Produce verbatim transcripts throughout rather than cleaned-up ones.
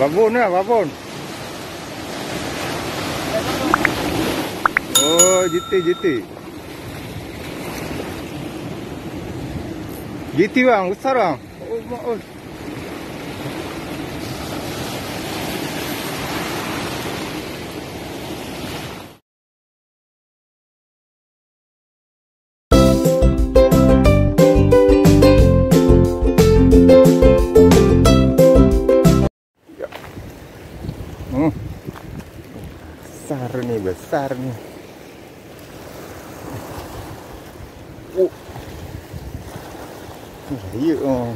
Babon ya, babon. Oh, jiti, jiti. Jiti bang, besar bang. Oh, ma-, oh. Hmm. Besar ni, besar ni. Oh. Iya, oh.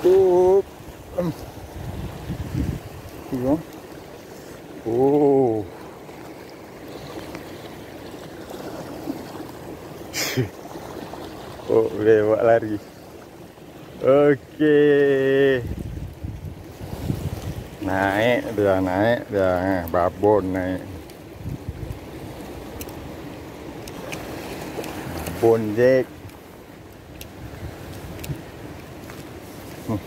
Oh. Hmm. Iya. Oh. Oh, boleh buat lari. Oke. Naik dia, naik dia. Babon naik. Babon, Jack. Hmm.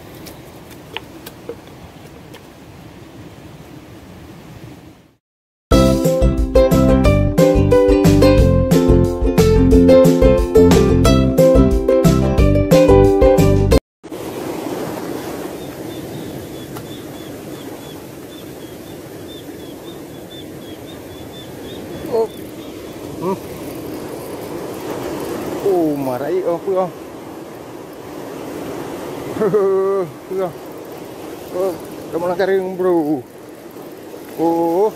Oh. Hmm. Oh, marai oh, peue oh. Peue oh. Oh, kamoe lam kareueng, bro. Oh,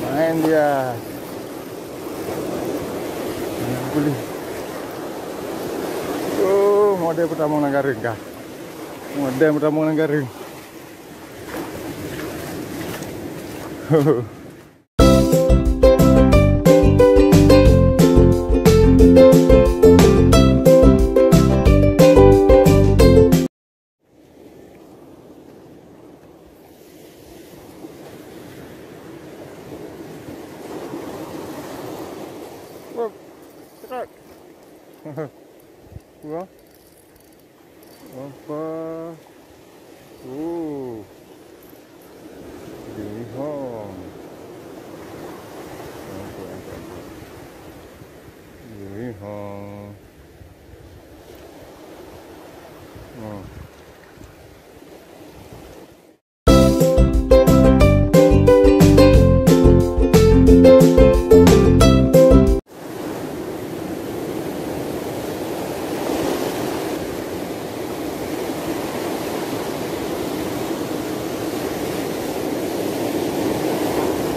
main dia. Boleh. Oh, model pertama lam kareueng kah? Model pertama lam kareueng. Wah, sekat. Wah. Apa? Oh. Yuihong. Apa, apa, apa? Yuihong. Hmm.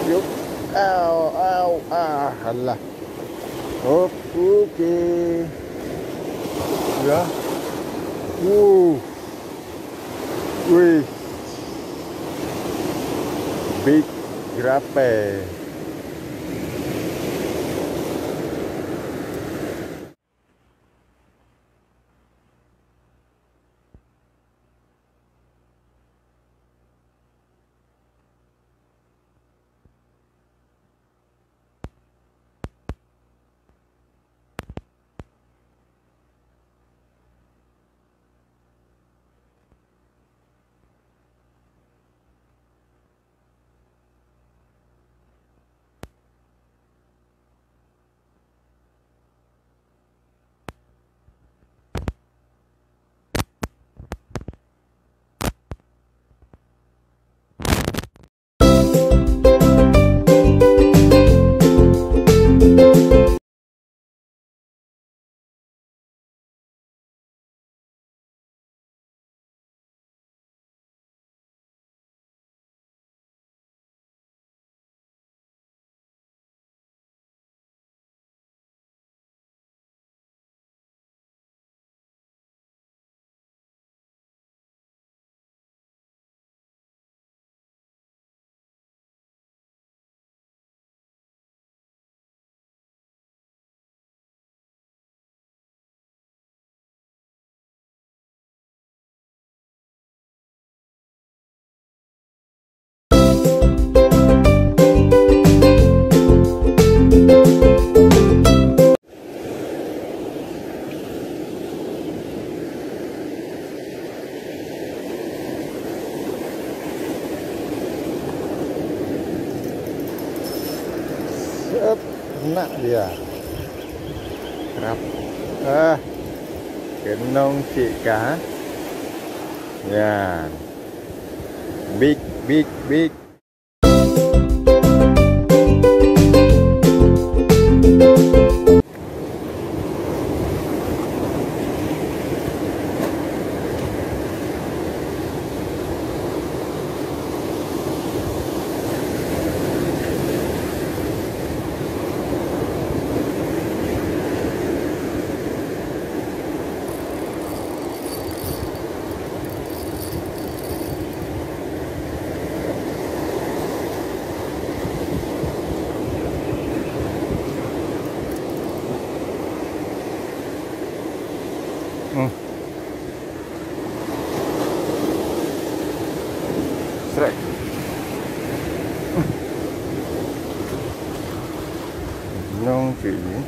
Yup. Au, au, ah, alah. Hop, oke. Ya. Wuh. Wih. Big grouper. Ya. Krab. Ah. Keunong cit kah, ha? Nyan. Big, big, big. Hmm. Srek. Hmm. Nong cik ni.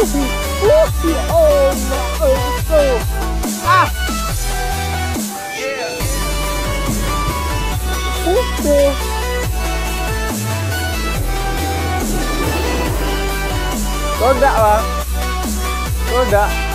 Uh, ya Allah, Allah. Ah. Oke. Kodak lah. Kodak.